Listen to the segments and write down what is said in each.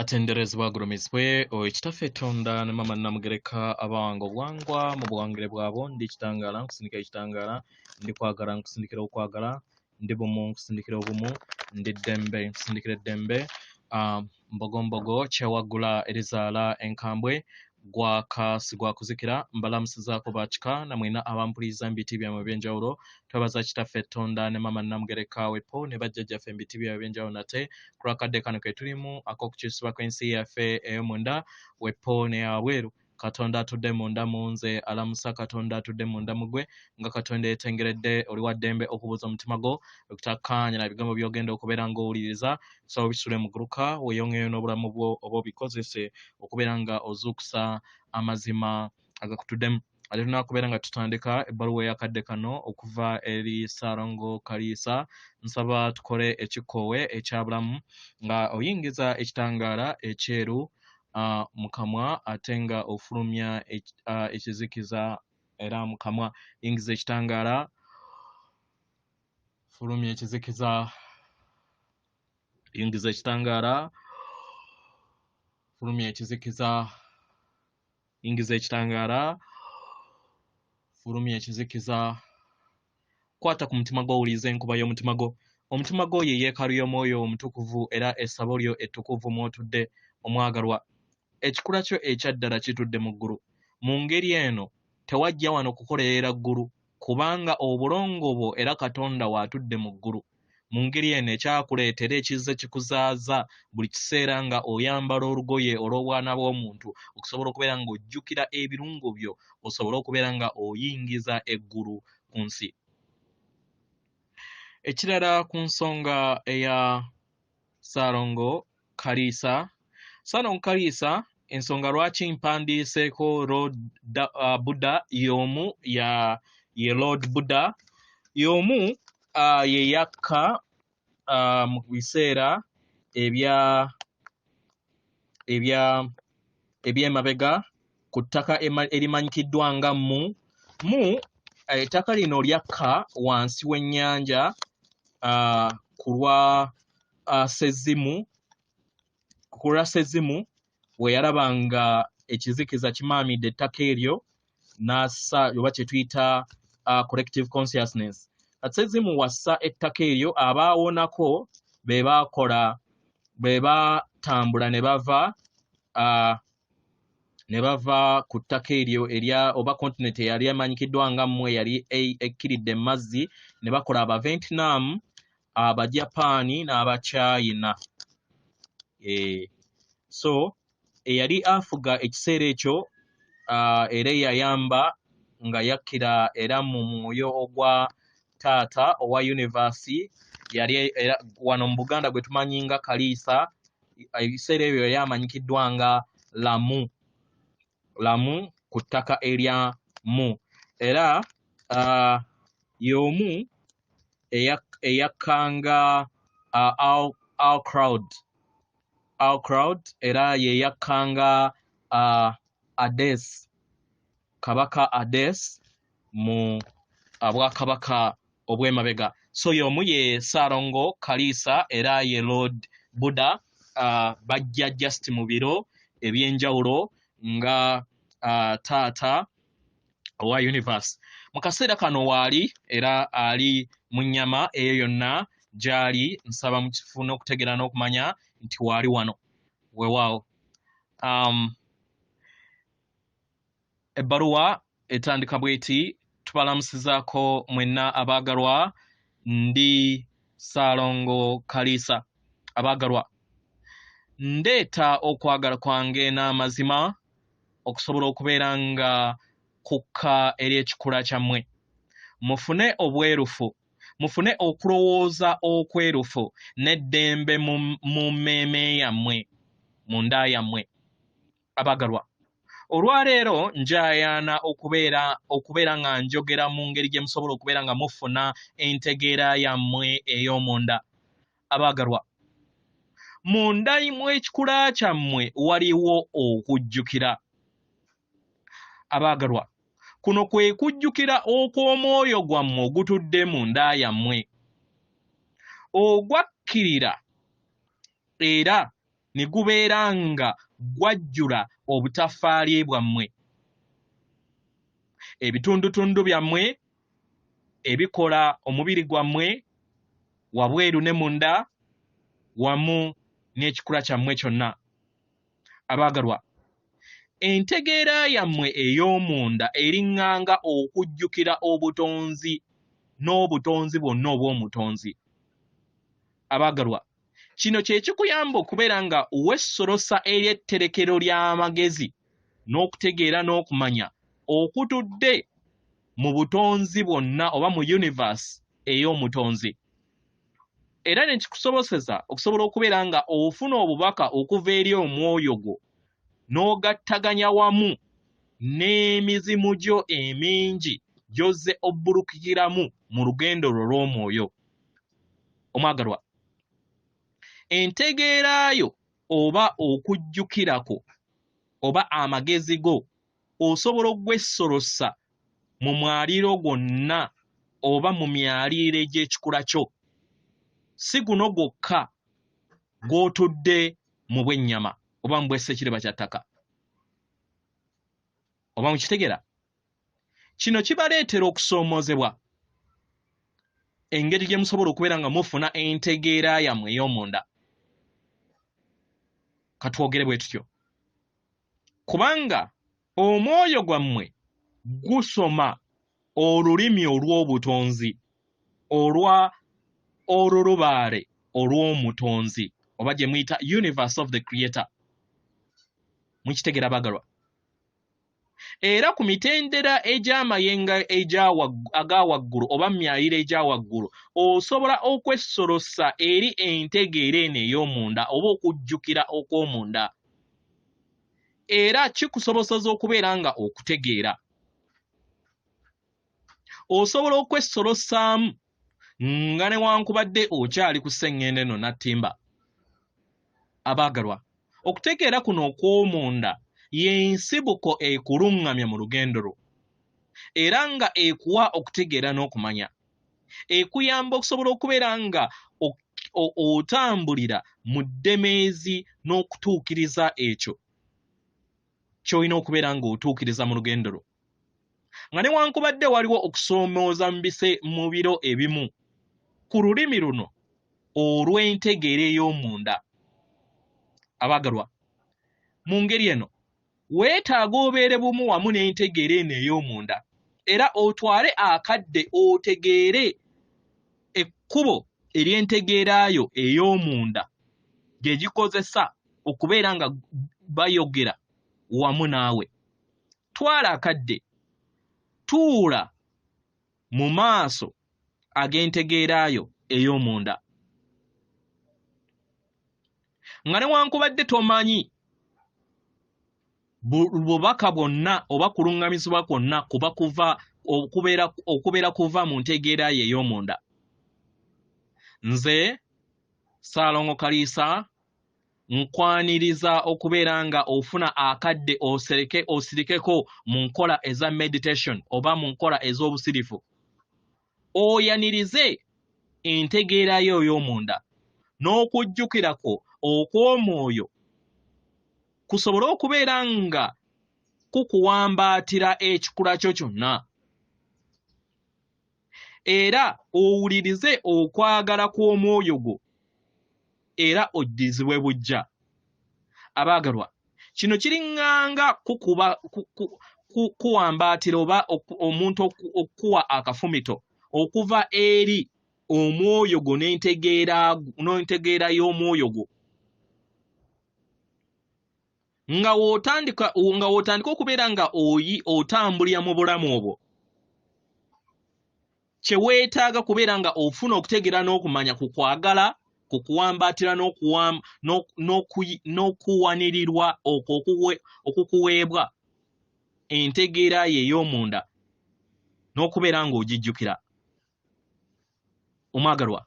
Atenderezebwa agulumizibwe oyo Kitaffe Tonda ne Maama Nnamugereka abawanga obuwangwa mu buwangire bwabwo. Ndi kitangaala nkusindikira ekitangaala, ndi kwagala nkusindikira okwagala, ndi bumu nkusindikira obumu, ndi ddembe nkusindikira eddembe. Mbogombogo kyewaggula erizaala enkambwe gwaka sigwakuzikira. Mbalamusizaako bakika namwena abampuliriza mu biti byammwe eby'enjawulo. Twebaza Kitaffe Tonda ne Maama Nnamugereka wepo ne bajjajjaffe mu biti byabwe eby'enjawulo nate ku lwakadde kano ke tulimu ak'okukyusibwa kw'ensi yaffe ey'omunda wepo n'eyawabweru. Katonda atudde munda mu nze alamusa Katonda atudde munda mu ggwe. Nga Katonda yeetengeredde, oli wa ddembe okubuuza omutima gwo okutakkaanya na bigambo by'ogenda okubeera ng'owuliriza. Nsaba obisule mu guluka weeyongeyo n'obulamu bwo oba obikozese okubeera nga ozuukusa amazima agakutuddemu. Ate tunaakubeera nga tutandika ebbaluwa ey'akadde kano okuva eri Ssaalongo Kaliisa. Nsaba tukole ekikoowe ekya bulamu nga oyingiza ekitangaala ekyeru mu kamwa ate nga ofulumya ekizikiza era mu kamwa. Yingiza ekitangaala, fulumya ekizikiza, yingiza ekitangaala, fulumya ekizikiza, yingiza ekitangaala, fulumya ekizikiza. Kwata ku mutima gwo, owulirize enkuba y'omutima gwo. Omutima gwo ye yeekaalu y'omwoyo omutukuvu era essabo lyo ettukuvu mw'otudde omwagalwa. Ekikula kyo ekya ddala kitudde mu ggulu. Mu ngeri eno tewajja wano kukolerera ggulu, kubanga obulongo bwo era Katonda w'atudde mu ggulu. Mu ngeri eno ekyakuleetera ekizze kikuzaaza buli kiseera nga oyambala olugoye olw'obwana bw'omuntu okusobola okubeera ng'ojjukira ebirungo byo, osobole okubeera nga oyingiza eggulu ku nsi. Ekirala ku nsonga eya Ssaalongo Kaliisa. Ssaalongo Kaliisa, ensonga lwaki mpandiiseeko Lord Buddha y'omu ya ye Lord Buddha y'omu ye yakka mu biseera ebya ebya eby'emabega ku ttaka erimanyikiddwa nga Mu. Mu ettaka lino lyakka wansi w'ennyanja ku lwa Ssezimu, ku lwa Ssezimu we yalaba nga ekizikiza kimaamidde ettaka eryo n'assa oba kye tuyita collective consciousness. Kati Ssezimu wassa ettaka eryo, abaawonako be baakola be baatambula ne bava ku ttaka eryo erya oba continent eyali emanyikiddwa nga Mmwe eyali ekkiridde mu mazzi ne bakola Abavietnam, Abajapaani n'Abachina. So eyali afuga ekiseera ekyo era eyayamba nga yakkira era mu mwoyo ogwa taata owa universe yali era wano mu Buganda gwe tumanyi nga Kaliisa, ebiseera ebyo yali amanyikiddwa nga Lamu. Lamu ku ttaka erya Mu. Era y'omu eyakkanga our crowd. Our crowd era ye yakkanga Ades, Kabaka Ades mu bwakabaka obw'emabega. So y'omu ye Ssaalongo Kaliisa era ye Lord Buddha, bajja just mu biro eby'enjawulo nga taata owa universe. Mu kaseera kano waali era ali mu nnyama eyo yonna gy'ali, nsaba mukifune okutegeera n'okumanya nti waali wano. Weewaawo. Ebbaluwa etandika bw'eti: tubalamusizaako mwenna abaagalwa, ndi Ssaalongo Kaliisa. Abaagalwa, ndeeta okwagala kwange n'amazima okusobola okubeera nga kukka eri ekikula kyammwe. Mufune obwerufu, mufune okulowooza okwerufu n'eddembe mu mmeeme yammwe, mu nda yammwe. Abaagalwa, olwaleero njayaana okubeera nga njogera mu ngeri gye musobola okubeera nga mufuna entegeera yammwe ey'omunda. Abaagalwa, munda mw'ekikula kyammwe waliwo okujjukira. Abaagalwa, kuno kwe kujjukira okw'omwoyo gwammwe ogutudde mu nda yammwe, ogwakkirira era ne gubeera nga gwajjula obutaffaali bwammwe, ebitundutundu byammwe ebikola omubiri gwammwe wabweru ne munda, wamu n'ekikula kyammwe kyonna. Abaagalwa, entegeera yammwe ey'omunda eriŋŋanga okujjukira obutonzi n'obutonzi bwonna obw'omutonzi. Abaagalwa, kino kye kikuyamba okubeera nga wessolosa eri etterekero ly'amagezi n'okutegeera n'okumanya okutudde mu butonzi bwonna oba mu universe ey'omutonzi, era ne kikusoboseza okusobola okubeera nga ofuna obubaka okuva eri omwoyo gwo n'ogattaganya wamu n'emizimu gyo emingi gy'ozze obbulukikiramu mu lugendo lwo lw'omwoyo. Omwagalwa, entegeera yo oba okujjukira kwo oba amagezi go osobola okugwessolosa mu mwaliiro gwonna oba mu myaliiro egy'ekikula kyo, si guno gwokka gw'otudde mu bw'ennyama oba mu bw'essekiriba kya ttaka. Oba mukitegera? Kino kibaleetera okusoomoozebwa engeri gye musobola okubeera nga mufuna entegeera yammwe ey'omunda. Katwogere bwe tutyo, kubanga omwoyo gwammwe gusoma olulimi olw'obutonzi olwa olulubaale olw'omutonzi, oba gye muyita universe of the creator. Mukitegera bagalwa? Era ku mitendera egy'amayengo aga waggulu oba mu myaliro egya waggulu, osobola okwessolosa eri entegeera eno ey'omunda oba okujjukira okw'omunda, era kikusoboseza okubeera nga okutegeera. Osobola okwessolosaamu nga newankubadde okyali ku sseŋŋendo eno nattimba. Abaagalwa, okutegeera kuno okw'omunda y'ensibuko ekuluŋŋamya mu lugendo lwo, era nga ekuwa okutegeera n'okumanya. Ekuyamba okusobola okubeera nga otambulira mu ddemeezi n'okutuukiriza ekyo ky'olina okubeera ng'otuukiriza mu lugendo lwo. Nga newankubadde waliwo okusoomooza mu biro ebimu ku lulimi luno olw'entegeera ey'omunda. Abaagalwa, mu ngeri eno weetaaga obeere bumu wamu n'entegeera eno ey'omunda, era otwale akadde otegeere ekkubo ery'entegeera yo ey'omunda gye gikozesa okubeera nga bayogera wamu naawe. Twala akadde, tuula mu maaso ag'entegeera yo ey'omunda. Nga newankubadde tomanyi bubaka bwonna oba kuluŋŋamizibwa kwonna kuba kuva okubeera kuva mu ntegeera yo ey'omunda. Nze Ssaalongo Kaliisa nkwaniriza okubeera nga ofuna akadde osereke osirikeko mu nkola eza meditation oba mu nkola ez'obusirifu, oyanirize entegeera yo ey'omunda n'okujjukira kwo okw'omwoyo kusobole okubeera nga kukuwambaatira ekikula kyo kyonna, era owulirize okwagala kw'omwoyo gwo era oddizibwe buggya. Abaagalwa, kino kiriŋŋanga kuwambaatira oba omuntu okukuwa akafumito okuva eri omwoyo gwo n'entegeera y'omwoyo gwo. Nga w'otandika okubeera nga otambulira mu bulamu obwo, kye weetaaga kubeera nga ofuna okutegeera n'okumanya ku kwagala, ku kuwambaatira n'okuwanirirwa okwo okukuweebwa entegeera ye ey'omunda n'okubeera ng'ogijjukira. Omwagalwa,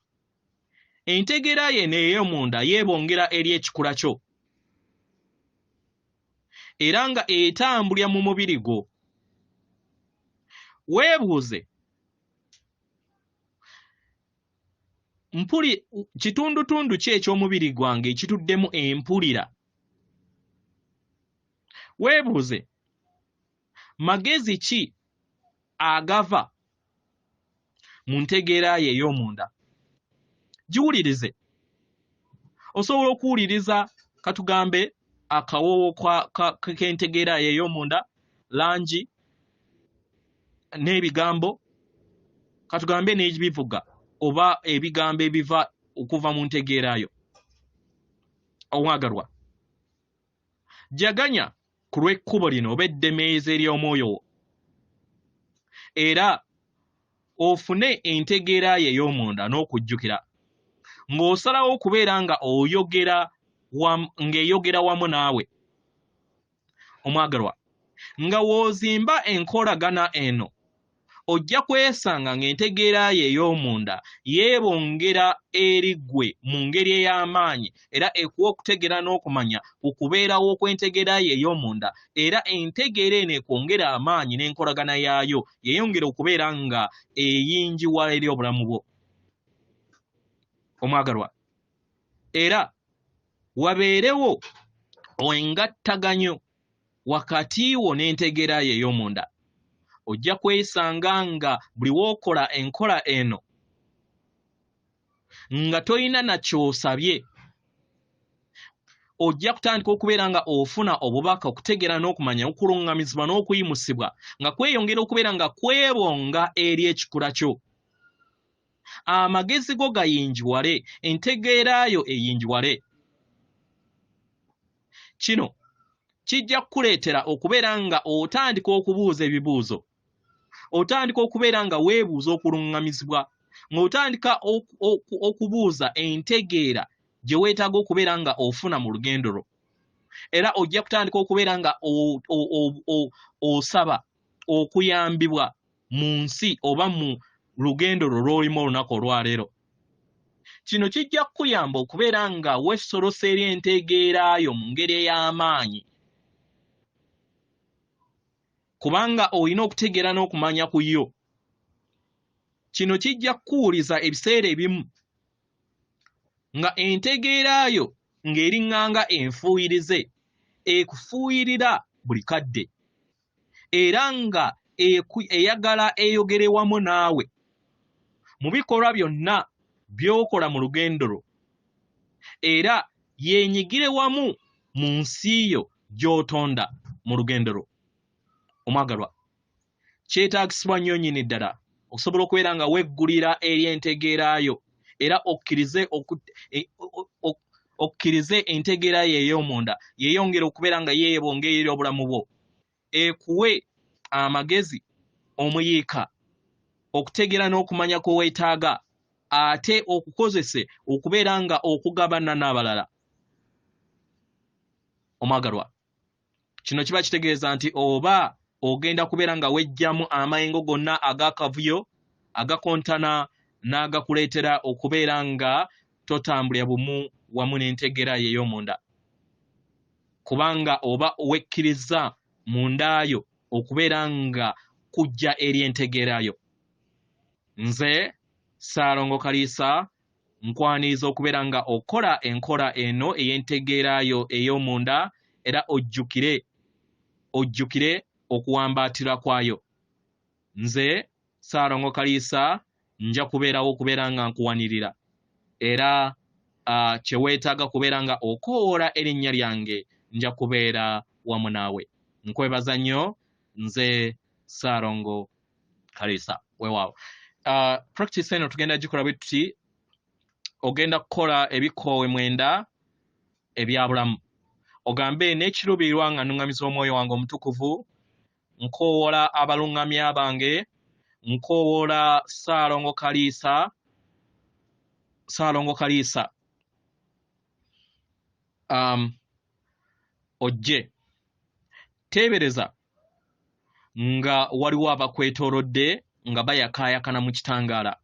entegeera ye eno ey'omunda yeebongera eri ekikula kyo era nga etambulira mu mubiri gwo. Weebuuze Mpuli kitundutundu ki eky'omubiri gwange ekituddemu empulira? Weebuuze, magezi ki agava mu ntegeera yo ey'omunda? Giwulirize. Osobola okuwuliriza katugambe akawoowo k'entegeera yo ey'omunda, langi n'ebigambo, katugambe n'ebivuga oba ebigambo ebiva okuva mu ntegeera yo. Omwagalwa, jaganya ku lw'ekkubo lino oba eddemeezi ery'omwoyo wo, era ofune entegeera yo ey'omunda n'okujjukira ng'osalawo okubeera nga oyogera ng'eyogera wamu naawe. Omwagalwa, nga w'ozimba enkolagana eno, ojja kwesanga ng'entegeera yo ey'omunda yeebongera eri ggwe mu ngeri ey'amaanyi, era ekuwa okutegeera n'okumanya ku kubeerawo kw'entegeera yo ey'omunda, era entegeera eno ekwongera amaanyi n'enkolagana yaayo yeeyongera okubeera nga eyingiwala eri obulamu bwo. Omwagalwa, era wabeerewo engattaganyo wakati wo n'entegeera yo ey'omunda. Ojja kwesanga nga buli w'okola enkola eno nga toyina na ky'osabye, ojja kutandika okubeera nga ofuna obubaka, okutegeera n'okumanya, okuluŋŋamizibwa n'okuyimusibwa, nga kweyongera okubeera nga kwebonga eri ekikula kyo. Amagezi go gayingiwale, entegeera yo eyingiwale. Kino kijja kukuleetera okubeera nga otandika okubuuza ebibuuzo, otandika okubeera nga weebuuza okuluŋŋamizibwa, ng'otandika okubuuza entegeera gye weetaaga okubeera nga ofuna mu lugendo lwo. Era ojja kutandika okubeera nga osaba okuyambibwa mu nsi oba mu lugendo lwo lw'olimu olunaku olwaleero. Kino kijja kukuyamba okubeera nga weesolosa eri entegeera yo mu ngeri ey'amaanyi, kubanga olina okutegeera n'okumanya ku yo. Kino kijja kukuwuliza ebiseera ebimu nga entegeera yo ng'eriŋŋanga enfuuyirize, ekufuuyirira buli kadde, era nga eyagala eyogere wamu naawe mu bikolwa byonna by'okola mu lugendo lwo, era yeenyigire wamu mu nsi yo gy'otonda mu lugendo lwo. Omwagalwa, kyetaagisibwa nnyo nnyini ddala okusobola okubeera nga weggulira eri entegeera yo, era okkirize entegeera yo ey'omunda yeeyongere okubeera nga yeebonga eri obulamu bwo, ekuwe amagezi, omuyiika, okutegeera n'okumanya kwe weetaaga, ate okukozese okubeera nga okugabana n'abalala. Omwagalwa, kino kiba kitegeeza nti oba ogenda kubeera nga wejjamu amayengo gonna ag'akavuyo, agakontana n'agakuleetera okubeera nga totambulira bumu wamu n'entegeera yo ey'omunda, kubanga oba wekkiriza munda yo okubeera nga kujja eri entegeera yo. Nze Ssaalongo Kaliisa nkwaniriza okubeera nga okola enkola eno ey'entegeera yo ey'omunda, era ojjukire okuwambaatira kwayo. Nze Ssaalongo Kaliisa nja kubeerawo okubeera nga nkuwanirira, era kye weetaaga kubeera nga okoola erinnya lyange, nja kubeera wamu naawe. Nkwebaza nnyo, nze Ssaalongo Kaliisa. Weewaawo. Practice eno tugenda gikola bwe tuti: ogenda kukola ebikoowe 9 ebya bulamu, ogambe n'ekiruubirirwa nga nnuŋŋamiza omwoyo wange omutukuvu, nkoowoola abaluŋŋamya bange, nkoowoola Ssaalongo Kaliisa, Ssaalongo Kaliisa, ojje. Teebereza nga waliwo abakwetoolodde nga bayakaayakana mu kitangaala.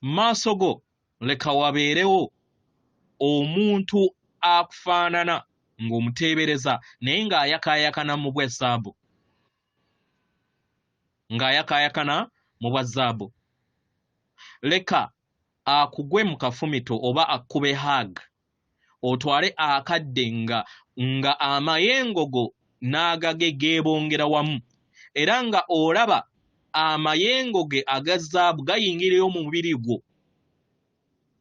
Maaso go leka wabeerewo omuntu akufaanana ng'omuteebereza, naye ng'ayakaayakana mu bwa zaabu, ng'ayakaayakana mu bwa zaabu. Leka akugwe mu kafumito oba akkube hug, otwale akadde nga amayengo go n'agage geebongera wamu, era nga olaba amayengo ge aga zaabu gayingirayo mu mubiri gwo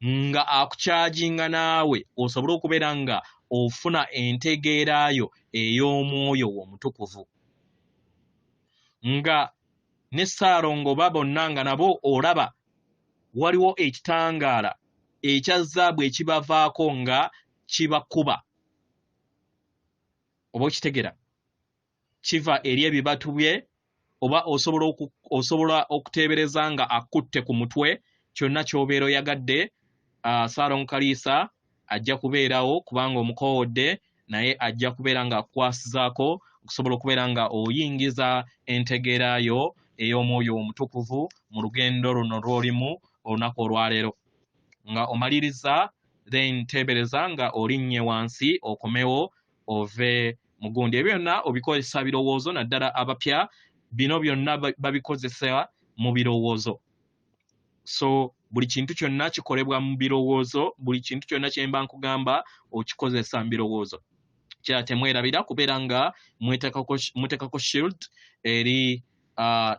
nga akukyajinga naawe osobole okubeera nga ofuna entegeera yo ey'omwoyo omutukuvu. Nga ne Ssaalongo ba bonna nga nabo olaba waliwo ekitangaala ekya zaabu ekibavaako nga kibakuba, oba okitegera kiva eri ebibatu bye, oba osobola okuteebereza nga akutte ku mutwe. Kyonna ky'obeera oyagadde, Ssaalongo Kaliisa ajja kubeerawo kubanga omukoowodde, naye ajja kubeera nga akukwasizaako okusobola okubeera nga oyingiza entegeera yo ey'omwoyo omutukuvu mu lugendo luno lw'olimu olunaku olwaleero. Nga omaliriza, then teebereza nga olinnye wansi okomewo ove mu gundi. Ebyo byonna obikozesa birowoozo, naddala abapya bino byonna babikozesa mu birowoozo. So buli kintu kyonna kikolebwa mu birowoozo, buli kintu kyonna kye mba nkugamba okikozesa mu birowoozo. Kira temwerabira kubeera nga muteekako shield eri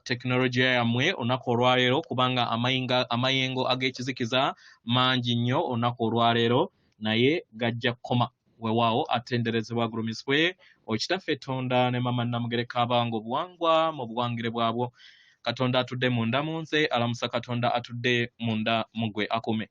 tekinologiya yammwe olunaku olwaleero, kubanga amayengo ag'ekizikiza mangi nnyo olunaku olwaleero, naye gajja kukoma. Weewaawo atenderezebwa agulumizibwe okitaffe Tonda ne mama Namugereka, abanga obuwangwa mu buwangire bwabwo. Katonda atudde munda mu nze alamusa Katonda atudde munda mu ggwe akume.